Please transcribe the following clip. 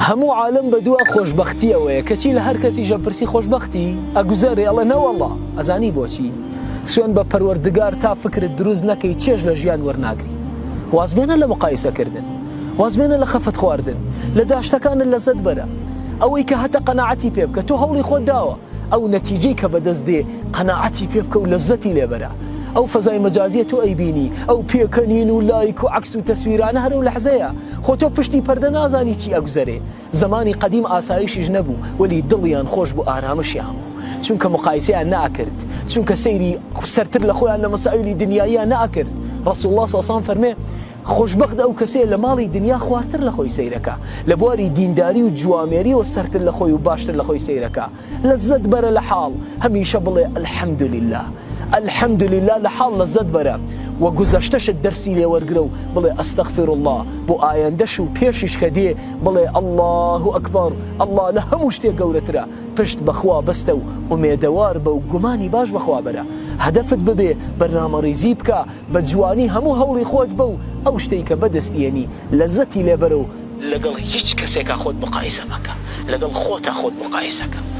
هەموو عالەم بەدوا خۆشبەختیەوەیە کەچی لە هەر کەسیش ئەپرسی خۆشبەختی؟ ئەگوزەرێ ئەڵێ نەوەڵا ئەزانی بۆچی؟ سوێن بە پەروەردگار تا فکرت دروست نەکەی چێژ لە ژیان وەرناگری وازبێنە لە مقایسە کردن وازبێنە لە خەفەت خواردن لە داشتەکانت لەزەت بەرە ئەوەی کە هەتە قەناعەتی پێ بکە تۆ هەوڵی خۆت داوە ئەو نەتیجەی کە بەدەست دێ قەناعەتی پێ بکە و لەزەتی لێ بەرە ئەو فەزای مەجازیە تۆ ئەیبینی ئەو پێکەنین و لایک و عەکس و تەسویرانە هەر ئەو لەحزەیە خۆ تۆ پشتی پەردە نازانی چی ئەگوزەرێ زەمانی قەدیم ئاسایشیش نەبوو وەلی دڵیان خۆش بوو ئارامشیان بوو چونکە مقایسەیان نەئەکرد چونکە سەیری سەرتر لە خۆیان لە مەسائیلی دنیاییان نەئەکرد ڕسول اللە صلی اللە فەرمێ خۆشبەخت ئەو کەسەیە لە ماڵی دنیا خوارتر لە خۆی سەیرەکا، لە بواری دینداری و جوامێریەوە سەرتر لە خۆی و باشتر لە خۆی سەیرەکا، لەززەت بەرە لە حاڵ، هەمیشە بڵێ الحمدللە الحمدللە لە حاڵ لەززەت بەرە و گوزەشتەشت دەرسی لێ وەرگرە و بڵێ استغفر اللە بۆ ئایەندەش و پێشیش کە دێ بڵێ اللە اکبر اللە لە هەموو شتێک گەورەترە پشت بە خوا بەستە و ئومێدەوار بە و گومانی باش بە خوا بەرە هەدەفت ببێ بەرنامەڕیزی بکە بە جوانی هەموو هەوڵی خۆت بە و ئەو شتەی کە بەدەستی یەنی لەزەتی لێ بەرە و لەگەڵ هیچ کەسێکا خۆت موقایسە مەکە لەگەڵ خۆتا خۆت موقایسە کە.